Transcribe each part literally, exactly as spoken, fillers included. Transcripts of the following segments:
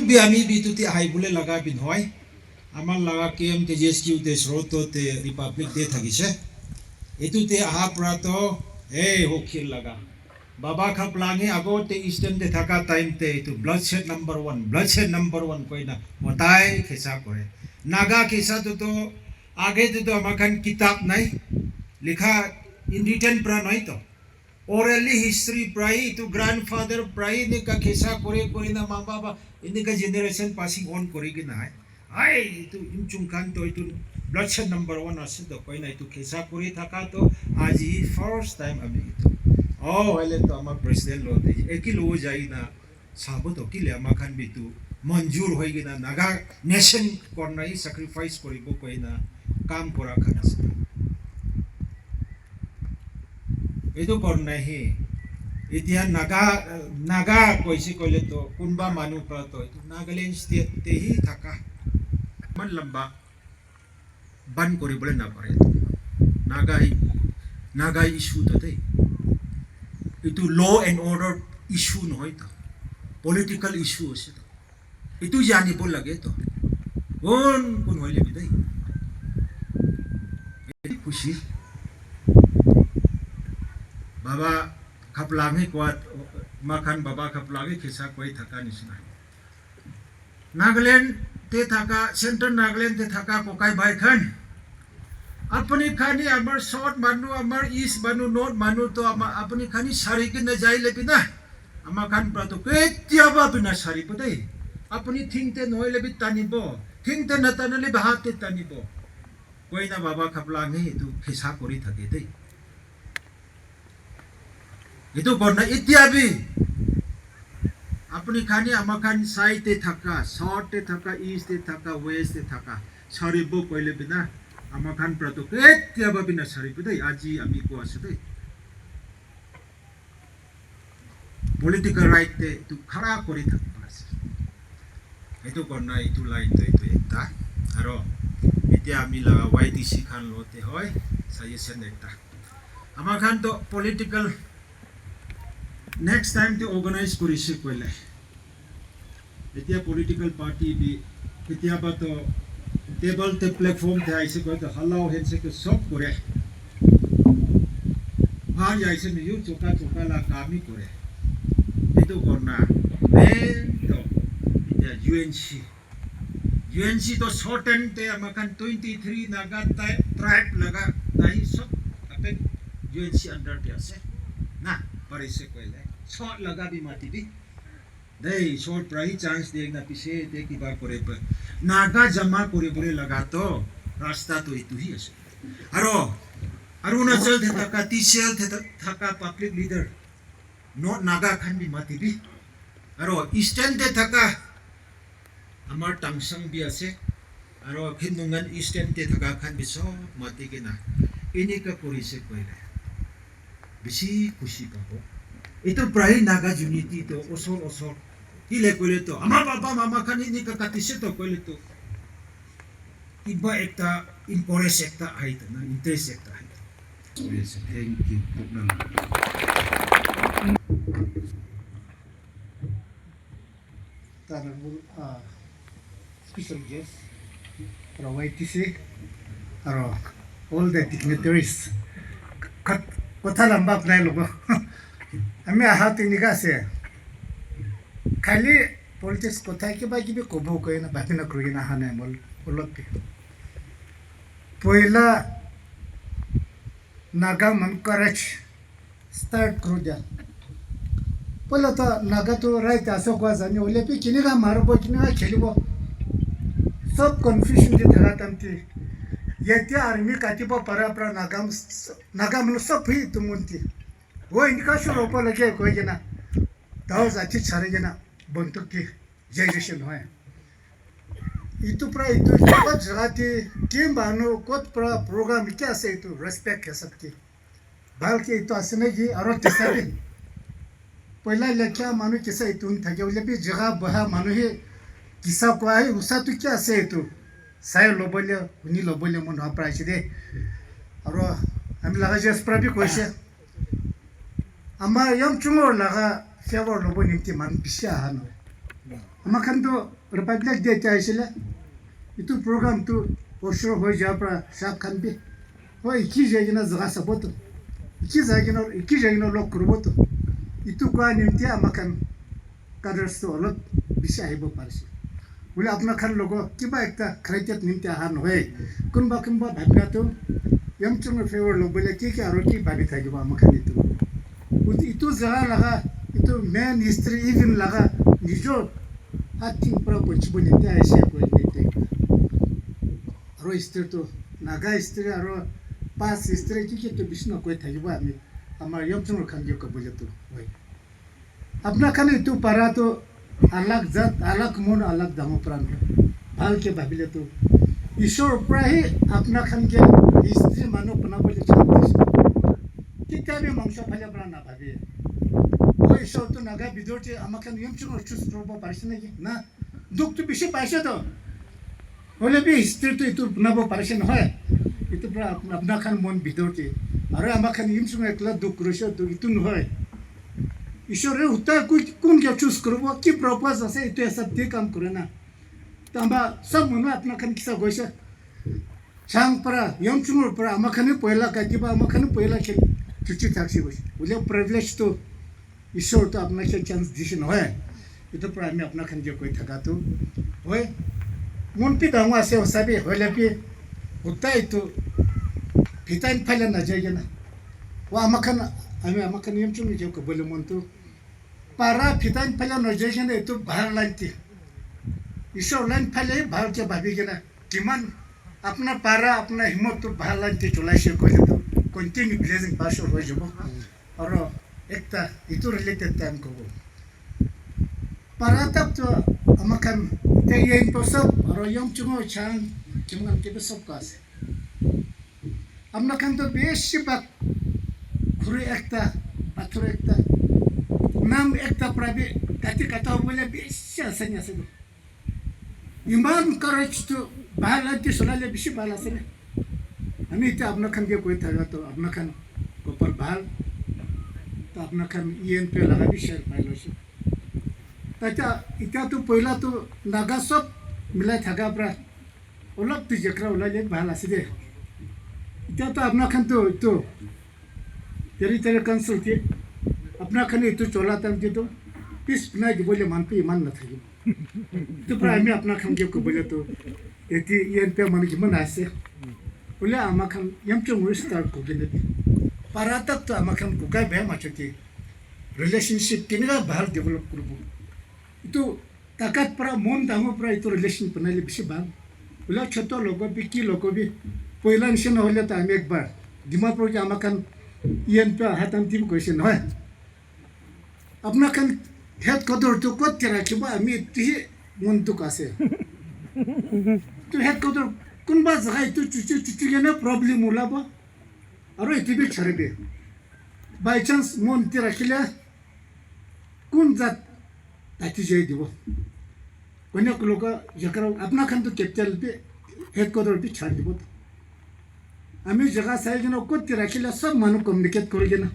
Bi ami bi etu te ahibole laga bi nohoi. Amar laga K M K G S Q te Sroto te Republic Day thakise. Etu te aha pra to, hey, hokhil laga. Baba Khaplangi ago te Eastern te thaka time te etu bloodshed number one, bloodshed number one koina hotai khesa kore. Naga khesa tu to age te to amar khan kitab nai. Likha in written pra nai to. Orally history pra hi, etu grandfather pra hi enika khesa kore kore na ma baba enika generation passing on kore kena hai. Hai, etu Yimchung khan to etu bloodshed number one ase to koi na etu khesa kore thaka to aji first time ami etu. Oh, hoile to amar president lo de eki lo jai na sabo to kile amar khan bi etu manjur hoi kena Naga nation korna hi sacrifice koribo koi na kam kora khan ase. Etu karne hi, etia Naga, Naga koise koile to kunba manu pra to etu Nagaland state te hi thaka. Iman lamba ban kori bole na pare. Naga, Naga issue to te. Etu law and order issue nohoi to. Political issue ase to. Etu janibo lage to. Kun kun hoile bi dai. Very khushi. Baba Khaplangi kwa, ma khan Baba Khaplangi khesa koi thaka nisina. Nagaland te thaka, Central Nagaland te thaka kokai bai khan. Apuni khani amar South manu, amar East manu, North manu to ama, apuni khani sari kena jai le bina. Ama khan pra to ketia ba bina sari bo dai. Apuni thing te nohoi le bi tanibo. Thing te na tanale bi hat te tanibo. Koi na Baba Khaplangi etu khesa kori thake dai. Etu karne etia bi apuni khani ama khan side te thaka, South te thaka, East te thaka, West te thaka, sari bo koile bina ama khan pra to ketia ba bina sari bo dai, aji ami ko ase dai. Political right te etu khara kori thaki ase. Etu karne etu line to etu ekta. Aro etia ami laga Y T C khan lo te hoi, suggestion ekta. Amar khan to political next time te organize korise koile. Etia political party bi ketia ba to table te platform te aise koi to halao hense ke sob kore. Bahar jaise mi yu choka choka la kam hi kore. Etu karne main to etia U N C. U N C to shorten te ama khan twenty three Naga tri-, tribe laga tai sob apen U N C under te ase. Na, parise koile. Sob laga bi mati bi. Dei, short pra hi chance de na pise te kiba kore pa. Naga jama kori bole laga to rasta to etu hi ase. Aro, Arunachal te thaka, T C L te tha-, thaka public leader. North Naga khan bi mati bi. Aro Eastern te thaka amar Tangsang bi ase. Aro Khindungan Eastern te thaka khan bi sob mati kena enika korise koile bishi khushi pabo. Etu pra hi Naga unity to osor osor. Kile koile to ama baba mama khan enika katise to koile to kiba ekta encourage ekta ahi to na, interest ekta ahi to. Yes, thank you. Honorable, uh, special guest, aro Y T C, aro all the dignitaries. Khat-, kotha lamba apnai logo. Ami aha tinika ase. Khali politics kotha kiba kibi kobo koina bhabina kurina aha nai mol olop bi. Poila Naga man courage start kuru dia. Poila to Naga to right ase koa jani, hoile bi kinika maribo, kinika khelibo. Sob confusion te thaka time te. Yate army katibo para para Naga, Naga manu sob hi tumun te. Wo inika shuru hobo lage koi kena. Dao jati chhari kena. Banduk te. Generation hoy. Itu pra itu jaga jaga te kim manu kot pra program ki ase itu respect ke sabke. Bal ke itu ase na ki aro kisa bi. Poila le kya manu kisa itu thake bole bi jaga baha manu hi kisa kwa hi usa tu kya ase itu. Sai lobole, huni lobole mon ha pra ase de. Aro ami laga just pra bi koise. Ama yam chungor laga favor lobo nimti man bishi aha no. Ama khan tu Republic Day te aisile. Itu program tu osor hoi ja pra sab khan bi. Hoi, iki jai kena jaga sabo tu. Iki jai kena, iki jai kena log kuribo tu. Itu kwa nimti ama khan cadres tu olop bishi ahibo parise. Bole apna khan logo kiba ekta criteria nimti aha nohoi. Kunba kunba bhabna tu Yamchung favor lo bole ki ki aro ki bhabi thakibo ama khan itu. Ut-, itu jaga laga, itu main history event laga nijor hat thing pra ponchibo nimti aise koi nimti. Aro history tu, Naga history aro past history ki ki tu bishi na koi thakibo ami, amar Yamchung khan ke kobole tu. Hoi. Apna khan itu para tu alag jat, alag mon, alag dangor pran. Bhal ke bhabile tu. Ishwar pra hi apna khan ke history manu banabole chance dise. Kitia bi mangso phale pra na bhabi. O Ishwar tu Naga bidor te ama khan Yamchung choose kuribo parise naki? Na. Dukh tu bishi paise to. Hoile bi history tu itu banabo parise nohoi. Itu pra apna, apna khan mon bidor te. Aro ama khan Yamchung ekla dukh kurise to itu nohoi. Ishwar re uta ku-, kun ke choose kuribo, ki purpose ase, itu hisab te kam kore na. To ama sab manu apna khan kisa koise. Chang pra, Yamchung pra, ama khan poila katiba, ama khan poila ke chuchi thaksi koise. Bole privilege to Ishwar tu apna ke chance dise nohoi. Itu pra ami apna khan ke koi thaka tu. Hoi. Mon pi dangor ase, osa bi, hoile bi, utai tu, pitain phaile na jai kena. Wa ama khan, ami ama khan Yamchung ke kobole mon tu. Para pitain phaile na jai kena itu bahar line ti. Ishwar line phaile bahar ke bhabi kena. Kiman apna para, apna himot tu bahar line ti cholaise koile tu. Continue blessing pass hoi jabo. Aro ekta itu related time kobo. Para tak tu ama khan te yen posop, aro Yamchung Chang, Chimngan ke sob ka ase. Apna khan tu bishi bak khuri ekta, pathor ekta, nam ekta pra bi kati kata bole bishi asani ase tu. Iman courage tu bhal ati solale bishi bhal ase na. Ami ita apna khan ke koi thaka to apna khan kopal bhal. To apna khan E N P laga bi share pai loise. Tata ita tu poila tu Naga sob milai thaka pra olop tu jakra ulai le bhal ase de. Ita tu apna khan tu, tu Territorial Council ke apna khan itu chola time te tu peace banai dibole man tu iman na thakibo. Tu pra ami apna khan ke kobole tu eti E N P manu kiman ase. Bole ama khan Yamchung we start kori kena para tak tu ama khan kukai bhai macho ke relationship kenika bhal develop kuribo. Itu takat pra, mon dangor pra itu relation banaile bishi bhal. Bole choto logo bi, ki logo bi, poila nishina hoile ta ami ekbar Dimapur ke ama khan E N P aha time te bi koise nohoi. Apna khan headquarter tu kot te rakhibo, ami itu hi mon dukh ase. Tu headquarter kunba jaga itu chuchu chuchu kena problem ulabo. Aro itu bi charibi. By chance mon te rakhile kun jat tati jai dibo. Konyak loka jakara apna khan tu capital bi headquarter bi chhar dibo. Ami jaga sai kena kot te rakhile sob manu communicate kori kena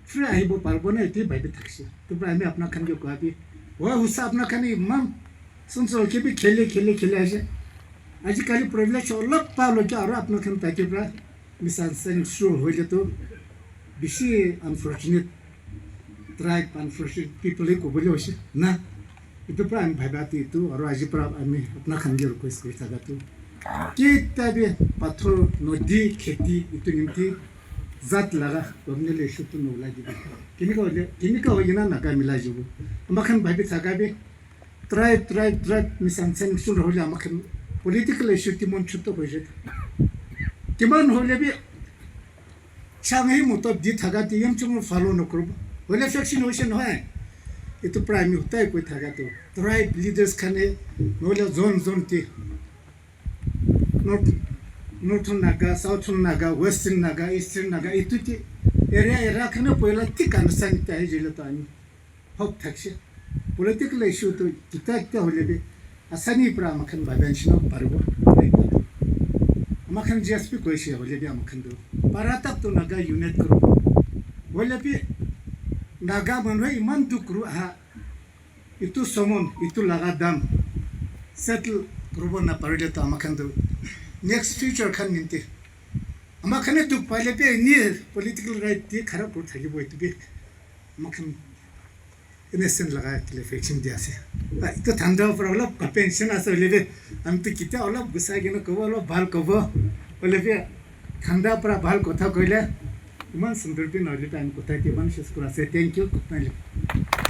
free ahibo paribo na eti bhabi thakise. Tu pra ami apna khan ke koa bi. Wa husa apna khan iman sunso ke bi khele khele khele ase. Ajikali privilege olop pa lo ke aro apna khan tati pra misunderstanding shuru hoile tu bishi unfortunate tribe, unfortunate people he kobole hoise na. Itu pra ami bhaba tu itu, aro aji pra ami apna khan ke request kuri thaka tu. Kita bi pathor, nodi, kheti, itu nimti jat laga, gomne le issue tu nolai dibi. Kenika hoile, kenika hoile na Naga milai jibo. Ama khan bhabi thaka bi, tribe, tribe, tribe, misunderstanding shuru hoile ama khan political issue ti mon chuto hoi jai. Kiman hoile bi, Chang hi moto di thaka ti Yamchung follow no kuribo. Hoile faction hoise nohoi. Itu pra ami hutai koi thaka tu. Tribe leaders khan he, nohole zone zone ti. North, Northern Naga, Southern Naga, Western Naga, Eastern Naga, itu ti area area khan he poila thik understand ta he jile to ami. Hope thakse. Political issue tu kita kita hoile bi asani pra ama khan bhabi anishina paribo. Ama khan G S P koise hoile bi ama khan tu para tak tu Naga unite kuribo. Hoile bi Naga manu iman dukh kuru aha. Itu summon, itu laga dam settle kuribo na parile to ama khan tu next future khan ninti ama khan duk paile pe ni political right di khara kuri thakibo itu bi ama khan innocent laga clarification di ase. Itu thanda para olop pension ase hoile bi ami tu kitia olop gusai kena kobo olop bhal kobo hoile bi thanda para bhal kotha koile iman sundur bi nohoile bi ami kotha ite iman shes kura ase. Thank you. Good night.